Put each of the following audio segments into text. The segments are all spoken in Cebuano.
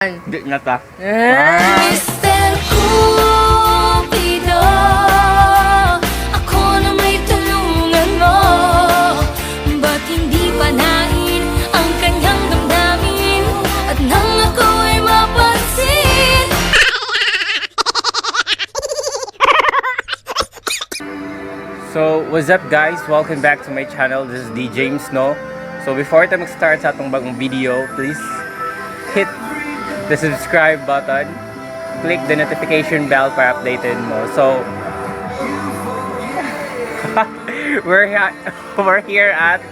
Di na ta. Mr. Cupido, ako na may tulungan mo. Ba't hindi panain ang kanyang damdamin? At nang ako ay mapansin. So, what's up, guys? Welcome back to my channel. This is D. James No. So, before tayo mag-start sa atong bagong video, please hit the subscribe button, click the notification bell para updated mo. So, we're here, we're here at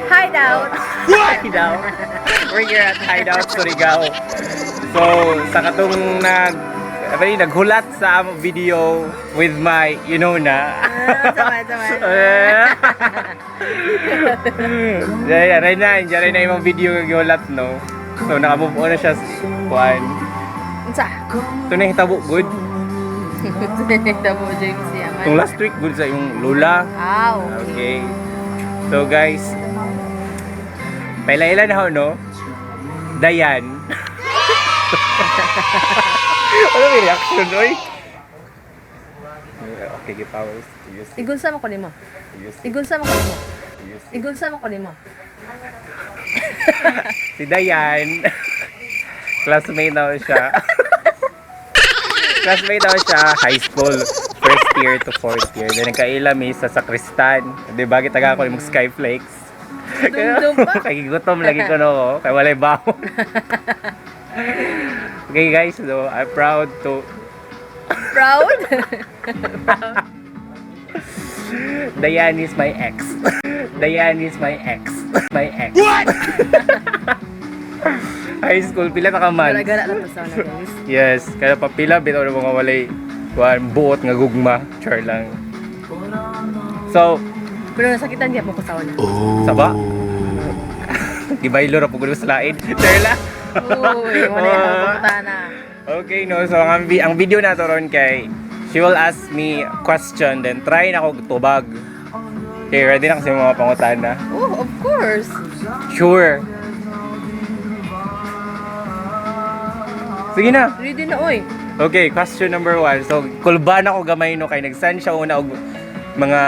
Hideout! Hideout. We're here at Hideout Surigao. So, sa katong nag ano yun, naghulat sa among video with my, you know na. Ah, sama, sama. Diyan, aray na, diyan na yung video nga gihulat, no? So, naka-move on na siya sa kuan. Unsa? Ito na hitabo, good. Tabo James siya man. Itong last week, good sa yung lula. Ah, okay. Okay. So, guys, paila-ila na ho, no? Dayan. Ano may reaction, oy? Okay, give powers. Yes, Igunsa mo ko nimo. yes, Igunsa mo ko nimo. yes. Igunsa mo ko nimo. Si Dayan, classmate daw siya. Classmate daw siya, high school, first year to fourth year. Then nagkaila mi sa sakristan. Di ba, gitaga ko yung skyflakes. Dumdum pa. Kay gutom lagi ko no, kay walay baon. Okay guys, so I'm proud to Proud? Dayan is my ex. Dayan is my ex. My ex. What? High school, pila na ka months? Gala-gala lang to sa una, guys. Yes, kaya papila bitaw na mga walay kuan buot nga gugma, char lang. So, Pero nasakitan gyud mo ko sa una. saba. Gibaylo ra pugod sa lain. Char lang. Uy, wala yung pumunta na. Okay, no. So ang video na to ron kay she will ask me question then try na ako tubag. Okay, ready na kasi mga pangutana. Oh, of course. Sure. Sige na. Ready na, oy. Okay, question number one. So, kulba na ko gamay no kay nag-send siya una og mga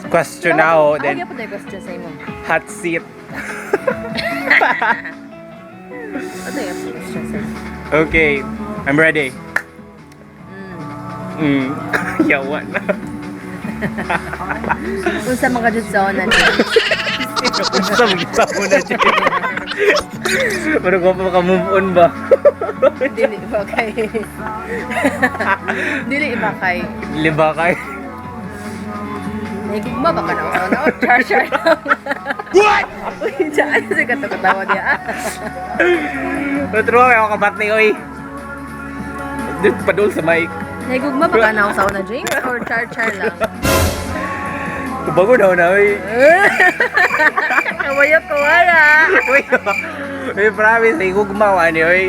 question na ako, Ako then gyapon na question sa imo. hot seat. Ano yung question sa imo? Okay, I'm ready. Yawa na. Unsa mga jud sa una, James? Unsa mo sa una dyan? Pero ko pa maka-move on ba? Dili ba kay? Dili ba kay? Liba kay. Nahigugma ba ka na sa una? Oh, char char lang. What? Uy, dyan. Sige ka to katawa niya. Pero kayo kabat ni oy. Dito padul sa mic. Nahigugma ba ka na sa una, James? Or char char lang? Tubago na na oy. Kawayo kawaya. Uy, uy, promise, igugma ko ani oy.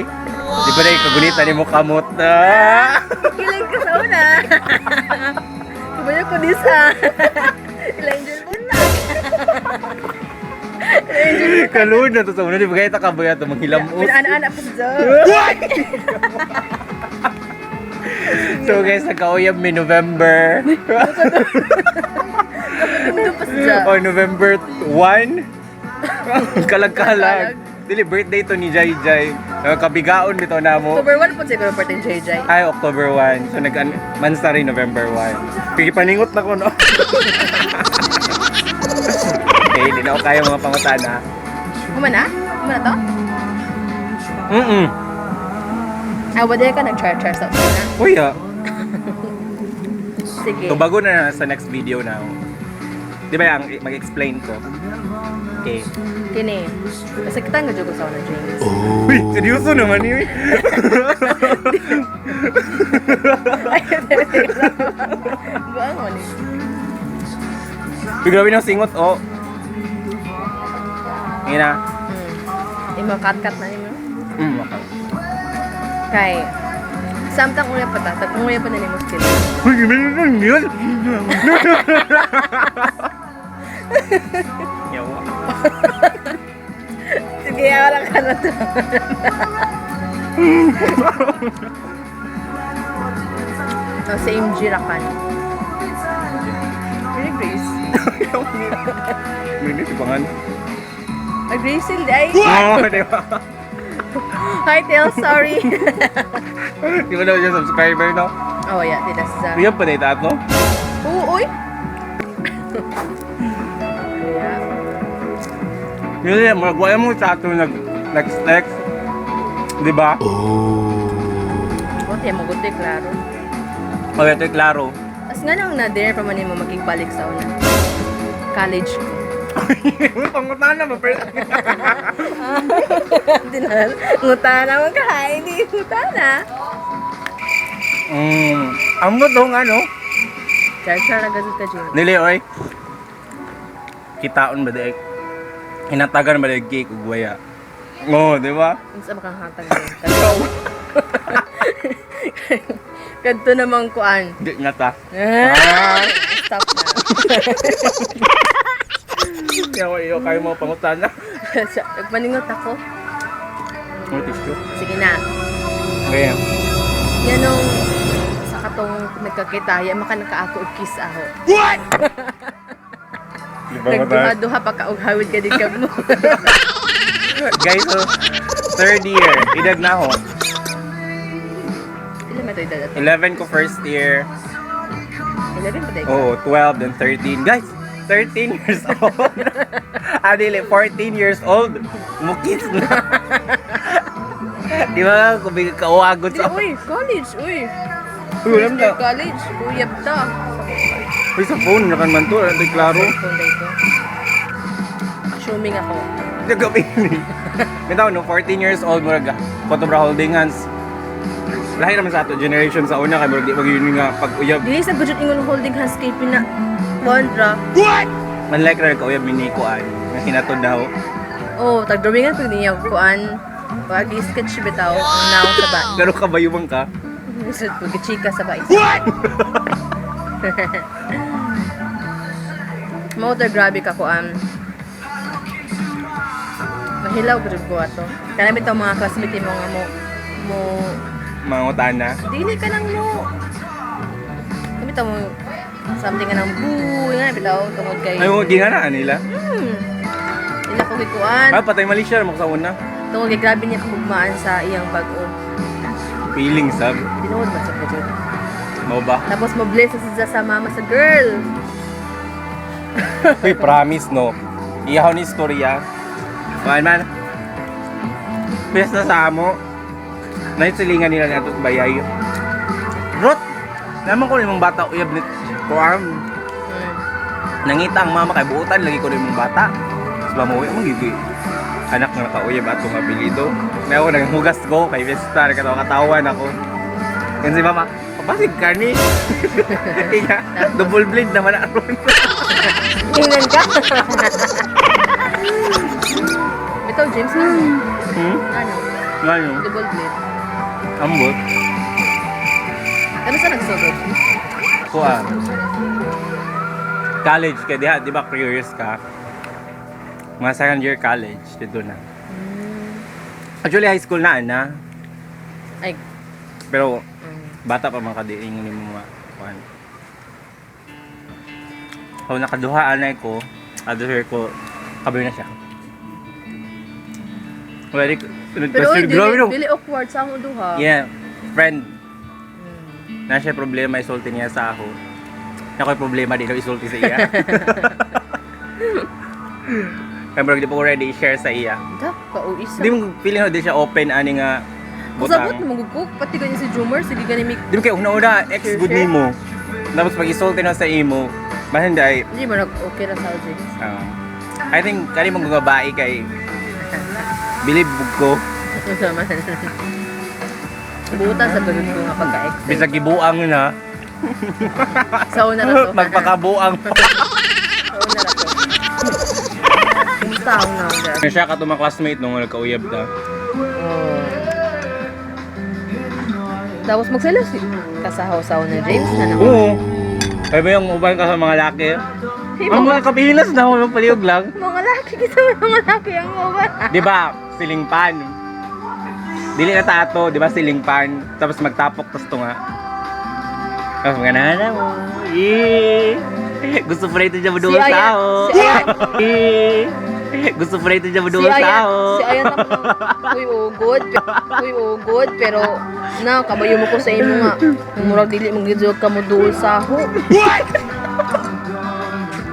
Di ba na yung kagunitan ni mo kamot na? Kilig ka sa una. Kawayo ko di sa. Ila angel mo na. Kalun na to sa una, di ba kaya takabaya ito, manghilamos. Pinaana-ana pa sa So guys, nagkauyab mi November. Dumdum pa sa O November 1. Kalag-kalag. Dili, birthday to ni Jai Jai. Kabigaon bitaw na mo. October 1 po siguro parte ni JJ. Ay, October 1. So nag mansa rin November 1. Pigi paningot na ko, no? Okay, di na ako kaya mga pangutana. Humana? Humana to? Mm-mm. Ah, wala ka nag-char-char sa una. Uy, ah. Sige. Tubago na sa next video na. Di ba yung mag-explain ko? Okay. Kini. Masakitan ka jud ko sa una, James. Uy, seryoso naman yun. Ay, buang mo ni. Uy, grabe ng singot, oh. Ngayon na. Imo cut-cut na imo. Okay. Kay samtang uya pa ta, tagpong uya pa na nimo still. Uy, grabe yun. Yawa. Sige, wala ka na to. Oh, same Jirakan. Mary Grace. Hindi, si Pangan. Ay, Grace ay. Oo, di ba? Hi, Tel. Sorry. Di ba daw siya subscriber, no? Oh, yeah. Tita sa... Uyab pa na itaat, no? Oo, uy. Yeah. Yun yun, murag wala mo sa ato nag next. Di ba? Oh, tiyan mo gusto, klaro. O, ito klaro. As nga lang na there pa man mo makigbalik sa una. College ko. Pangutana ba? Pero Dinal, ngutana man ka, hindi ngutana. Amo dong ano? Char char na gazot ka, Jimmy. Dili oy. Kitaon ba di? Hinatagan ba di cake ug waya? Oo, di ba? Unsa ba kang hatag din? Kadto. Kadto namang kuan. Di nga ta. Ah, stop na. Kaya ko iyo kayo mo pangutana. Nagpaningot ako. Mo tissue. Sige na. Okay. Yan nung sa katong nagkakita, ya maka nakaako og kiss aho. Di ba ba? Nagduha-duha pa ka og hawid ka di ka mo. Guys, so, third year, edad na ako. Pila man to edad ato? 11 ko first year. 11 pa tayo. Oh, 12 then 13. Guys, 13 years old. Ah, dili, 14 years old. Mukis na. Di ba, kubig kauagot Dili, sa... uy, college, uy. Uy, wala First year na. college, uyab ta. Uy, sa phone, nakan man to. Ano, klaro. Phone dito. Assuming ako. Nagkapili. Bitaw, no, 14 years old, murag, photobra holding hands. Lahi naman sa ato generation sa una, kay murag di mag yun nga pag-uyab. Dili sa gudjud ingon holding hands kay pina Wandra. Manlike ra kauyab ni Nico an, nga hinatod daw. Oh, tag-drawingan pag niya kuan. Pag sketch bitaw ang naong sa ba. Pero kabayuman ka. Lisod po chika sa ba. What? Motor grabe ka kuan. Mahilaw gud ko ato. Kana bitaw mga classmate mo nga mo mo Mangutana. dili ka nang mo. Kami bitaw mo something nga nang boo nga bitaw tungod kay Ay, mo ginanaan nila. Ila ko gikuan. Ah, patay mali siya, sa una. Tungod kay grabe niya kahugmaan sa iyang bag-o. Feeling sab. Tinuod ba sa gud? Mao ba? Tapos mo bless sa sa mama sa girl. Uy, promise no. Iyaw ni istorya. Man man. Pesta sa amo. Naisilingan nila ni atos bayay. Rot! Naman ko nimong bata uyab ni kuan. Nangita ang mama kay buutan lagi ko nimong bata. Sa bamuwi mo gigi. Anak nga nakauyab ato nga apelyido. Na ako nanghugas ko kay Vesta katawa katawan ako. Yan si mama, "Pasig ka ni." Iya, double blade naman aron. Tingnan ka. Ito, James, ano? Hmm? Ano? Ngayon, Double blade. ambot. Ano sa nagsugod? Kuan. College ka diha, di ba curious ka? Mga second year college, dito na. Actually, high school na, ana. Ay, Pero, bata pa mga kadiing ni mga kuan. So, nakaduha anay ko, ato sir ko, kaboy na siya. Very, Pero uy, grabe, dili, no? dili awkward sa akong duha. Yeah, friend. Na siya problema isulti niya sa ako. Na ko'y problema dito isulti sa iya. Kaya murag di pa ko ready i-share sa iya. Da, kauisa. Di mo feeling na di siya open ani nga Kusabot butang. na magugkok, pati ganyan si Jumer, sige gani mi. Di mo kay una-una ex Share, good share. nimo. Tapos pag isulti na sa imo, bahin ay Hindi mo nag okay ra sa James. I think kani mong babae kay bilib ko Unsa man. Buta sa gud ko nga pagka-ex. bisag gibuang na Sa una ra to. magpakabuang. Sa una ra to. Kumusta ang na? Siya ka mga classmate nung nagkauyab ta. Oh. Tapos magsala si kasahaw-saw na James na naman. Oo. Kaya ba yung uban ka sa mga laki? Hey, Ang mga kapilas na ako, paliyog lang. Mga laki kita mga laki ang uban. Di ba? Silingpan. Dili na tato, di ba ceiling fan, tapos magtapok tas tunga. Tapos mga nana mo. Eh. Gusto pa rin ito dyan mo Si Ayan, sa si Ayan. Eh. Gusto pa rin ito dyan mo Si Ayan, sa si Ayan naman, uy, ugod, uy, ugod, pero na, kabayo mo ko sa imo nga. Murag dili mong gidyo ka mo duol sa ho.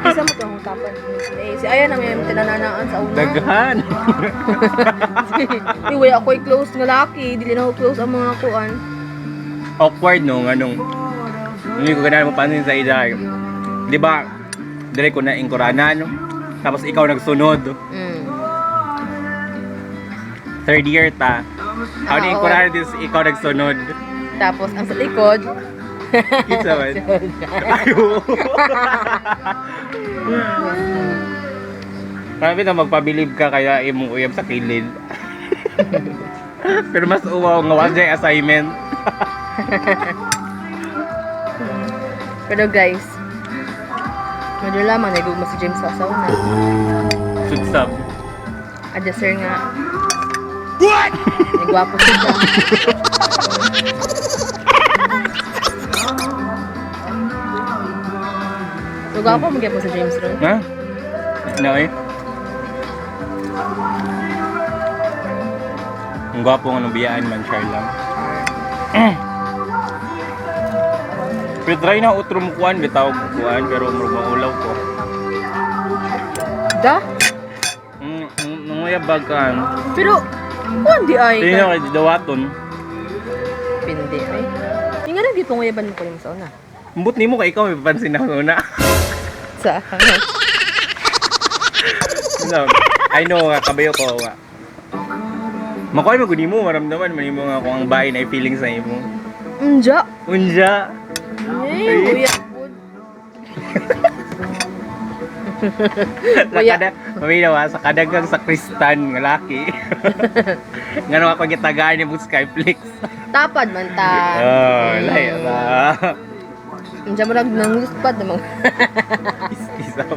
Isa mo to ang tapan. Eh, si Ayan ang may tinananaan sa una. Daghan. Iway ako'y close nga laki, dili na ako close ang mga kuan. Awkward no, anong hindi ko ganahan mo pansin sa ida. Di ba, dire ko na ingkuranan, tapos ikaw nagsunod. Third year ta. Ako Ah, ni oo. ingkuranan din ikaw nagsunod. Tapos ang sa likod, Kinsa man? Ay, oo. Grabe na magpabilib ka kaya imong uyab sa kilid. Pero mas uwaw nga wa jay assignment. Pero guys, medyo lamang nagugma si James sa asawa na. Sudsab. Adya sir nga. What? Nagwapo siya. So, gwapo mo gyapon sa James ron. Ha? No eh. Ang gwapo nga nung biyaan man, char lang. Pero try na utro mo kuan, bitaw kuan, pero murag maulaw ko. Da? Nanguyab ba ka? Pero, kuan di ay. Tingnan ko, dawaton. Pindi ay. Yung nga nang di panguyaban mo ko yung sa una. Mbut nimo kay ikaw may papansin ako una. Sa? No, I know nga kabayo ko nga. Makuha mo gud nimo maramdaman man nimo nga kung ang bahay na feelings sa imo. Unja. Unja. Eh, uyab po. Sa kada, maminaw ha, sa kadagang sa kristan nga laki. Ngano ako gitagaan ni Skyflix. Tapad man ta. Oh, lay ra. Unja mo nag nangluspad namang. Isam.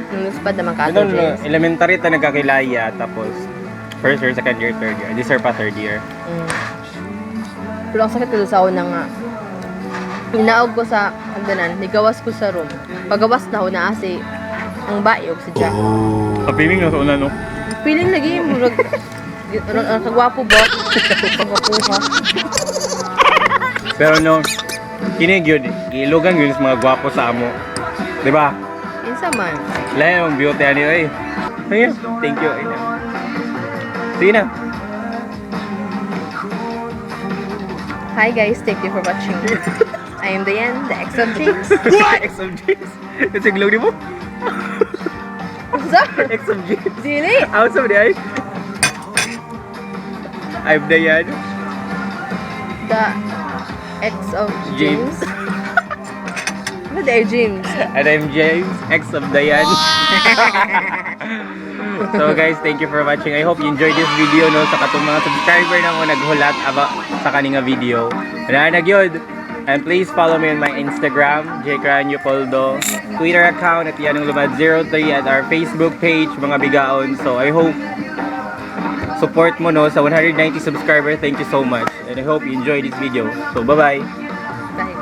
Nangluspad namang ka Ano, no, James. elementary ta nagkakilaya tapos first year, second year, third year. This year pa third year. Pero ang sakit ko sa una nga. Hinaog ko sa hagdanan, nigawas ko sa room. Pagawas na ho na asi ang bayog si Jack. Kapiling na sa una no. Feeling lagi murag murag ang kagwapo ba? Kagwapo ha. Pero no, kini gyud, giilugan gyud sa mga gwapo sa amo. Di ba? Kinsa man. Lahi ang beauty ani oy. Sige, thank you. Ayun na. Sige na. Hi guys, thank you for watching. I am Diane, the ex of James. Ex of James. Kasi glow di mo? Unsa? Ex of James. Dili. Out of the eye. I'm Diane. The ex of James. James. Ano the James? And I'm James, ex of Diane. So guys, thank you for watching. I hope you enjoyed this video no sa katong mga subscriber na mo naghulat aba sa kaninga video. Wala na gyud. And please follow me on my Instagram, jcranupoldo, Twitter account at Yanong Lumad 03 at our Facebook page, mga bigaon. So I hope support mo no sa 190 subscriber. Thank you so much. And I hope you enjoyed this video. So bye-bye. Dahil.